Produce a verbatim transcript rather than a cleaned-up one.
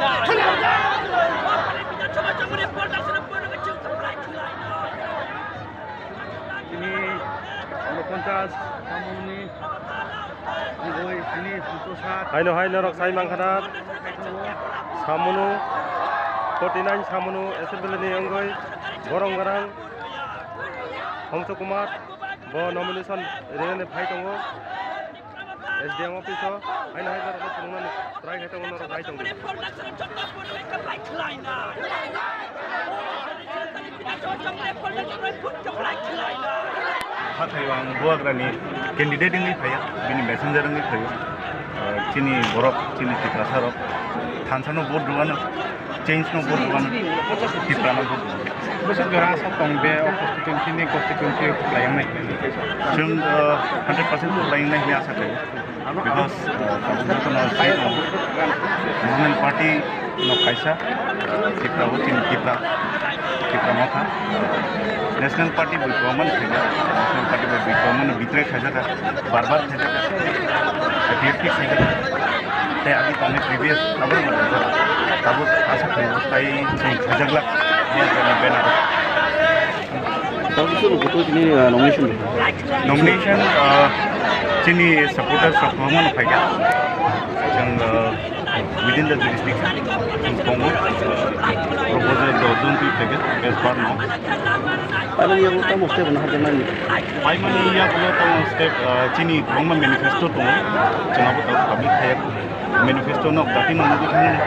Ini Ponchas Samuni wngwi ini Ponchas. Haino hai norok sai mankha na Samunu forty nine Samunu assembly ni wngwi borong garang Hongso Kumar bo nomination rinani phai tongo. S D M office o haino hai norok phunuknani try khai tongo, norok nai tongdi. Hathai o ang Buagrani candidate wngwi phaiya, bini messenger wngwi phaiyo. Ah, chini borok, chini Tiprasa rok thansa no vote rwano, change no vote rwano, Tipra no vote rwano. Bwswk jora asa tong be o constituency ni constituency kwplai wngnai. Chwng, ah, hundred percent kwplai wngnai hwnwi asa khlaio. Because, uh, tabuk jotono sai tongo. National Party no kaisa, Tipra o chini Tipra, Tipra Motha. National Party bai kwbangma no khaijak, National Party bai bai kwbangma no betray khaijakha, bar bar khaijakha, repeat khaijakha. Tei agi tongnai previous abo no khaijak. Tabuk asa khlaio tai chwng khaijakla, banner. Tabuk suru kutu chini, uh, nomination. Nomination, uh, chini supporters rok kwbangma no phaikha. Chwng, uh, within the jurisdiction, chwng tongo, uh, proposal dos jon twi phaikha, as per now. Ani yago tamo step no hajaknani. Paimani yago tamo step, uh, chini kwbangma manifesto tongo, chwng abo tabuk public khaiya. Manifesto no dati no nugwi thangmani.